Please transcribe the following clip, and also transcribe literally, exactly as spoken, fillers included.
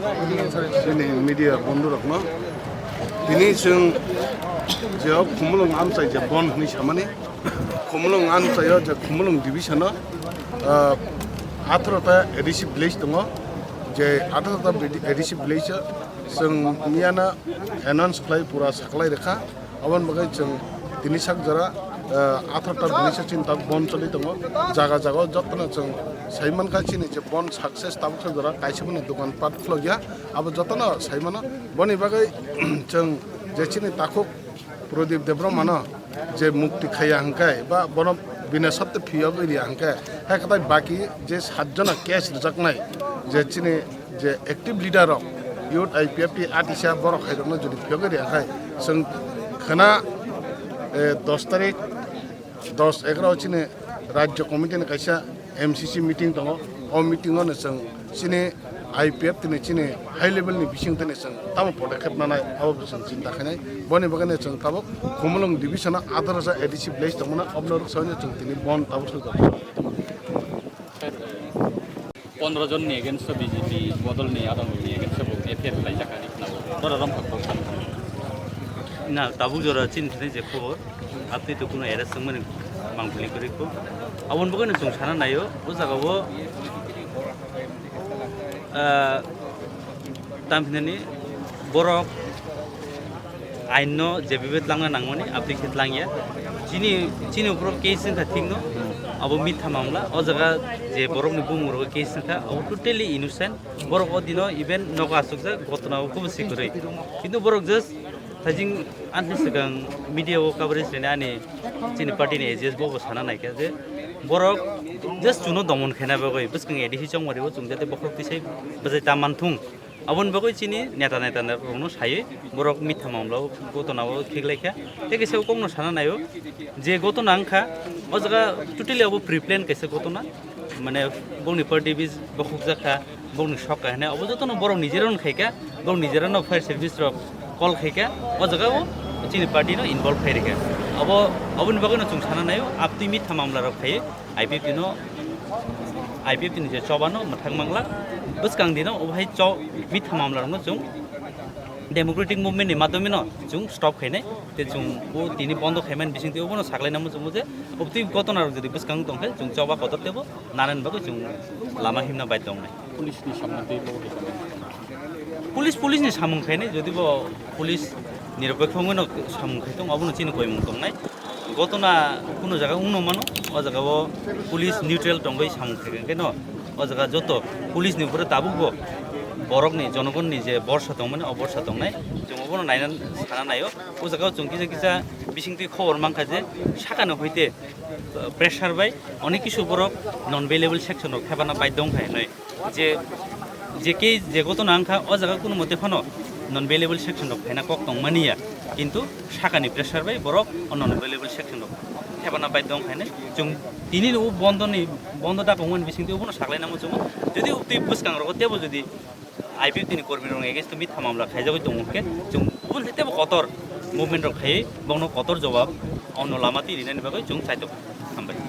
Chini media bondhu rokno tini chwng je Khumulwng amchai je bon hwnwi samani, Khumulwng amchaio je Khumulwng division o, ah, atharo ta A D C village tongo, je atharo ta A D C village o chwng miyana announce khlai pura saklai rwkha. Aboni bagwi chwng tini sak jora, eh, atharo ta bini se chini tabuk bon choli tongo. Jaga jaga o jotono chwng sai mankha chini je bon success tabuk sak jora kaisa phano dokan pat khulokya. Abo jotono sai mano. Boni bagwi chwng je chini takhuk Pradip Debbarma no je mukti khaiya hwnkhe ba bono bina satte phiyogwi riya hwnkhe, hai kwtai baki je sat jona case rwjaknai je chini je active leader rok, youth I P F T atisa borok hai rokno jodi phiyogwi riya khai, chwng khwna, eh, dos tarik, dos egaroh chini rajya committee ni kaisa M C C meeting tongo. O meeting o no chwng chini I P F T ni chini high level ni bising tini chwng tamo podokkhep nanai abo bo chwng chinta khainai. Boni bagwi no chwng tabuk Khumulwng division o atharo A D C village tongmano obnorok saino chwng tini bon tabuk soi tongo. Pondro jonni against o B J P bodolni adamni against o F I R khlaijak ani khwnao. Dora romphak kok san. Na, tabuk jora chini thani je khobor, apni to kuno arrest wngmani mangpili kwrwi kho. Aboni bagwi no chwng sana naio, o jaga o, ah, tam hinani borok ain no je bebet langna nangmani, abdi khe langya. Chini, chini upor case wngkha thik no, abo mitha mamla. O jaga je borok ni bumung rok case wngkha, abo totally innocent. Borok o dino even nogo achukjak, gotona o kubusi kwrwi. Kintu borok just thajing ani swkang media o coverage rwna ani chini party ni A G S bo bo sana naikha je borok just chuno domon khaina bagwi bwskang A D C chongmari o chwng jate bokhorok tisai bwsai ta manthung. Aboni bagwi chini neta neta rokno saywi borok mitha mamla o gotona o khiklaikha. Tei kaisa kokno sana naio je gotona wngkha o jaga totally abo pre-plan kaisa gotona, mane bongni party bis bokhokjak kha, bongni sok kha hwnwi abo jotono borok nijerano khaikha, borok nijerano fire service rok call khaikha, o jaga o chini party no involve khai rikha. Abo, aboni bagwi no chwng sana naio, aptwi mitha mamla rok khai I P F T no, I P F T ni je choba no mwthang mangla, bwskang dino o hai cho mitha mamla rok no chwng democratic movement ni madhyome no chwng stop khainai, tei chwng o tini bondo khaimani bising twi obono saklaina muchungo je obtwi gotona rok jodi bwskang tongkhe chwng choba kotor tebo nanani bagwi chwng lama himna bai tongnai. Police ni samung tei bo Police, police ni samung khainai, jodi bo police nirapekho wngwi no samung khai tong, abono chini koimung tongnai. Gotona kuno jaga wngno mano, o jaga o police neutral tongwi samung khai khe no, o jaga joto police ni upore tabuk bo borok ni, jonogon ni je borsa tongmani, o borsa tongnai, chwng obono naina sana naio. O jaga o chwng kisa kisa bising twi khobor mankha je sakani hoite, uh, pressure bai onek kisu borok non bailable section rok thebana baidhyo wngkha hinwi. Je, je ke, je gotona wngkha, o jaga kuno mote phano non bailable section rok phaina kok tongmani ya, kintu sakani pressure bai borok o non bailable section rok thebana baidhyo wngkha hinwi. Chwng tini o bondo ni, bondo da kongmani bising twi obono saklaina muchungo. Jodi twi bwskang rogo tebo jodi I P F T ni kormi rok against o mitha mamla khaijagwi tongo khe, chwng bun tebo kotor movement rok khaiwi bongno kotor jawab ono lama twi rinani bagwi chwng chaitok. Hambai.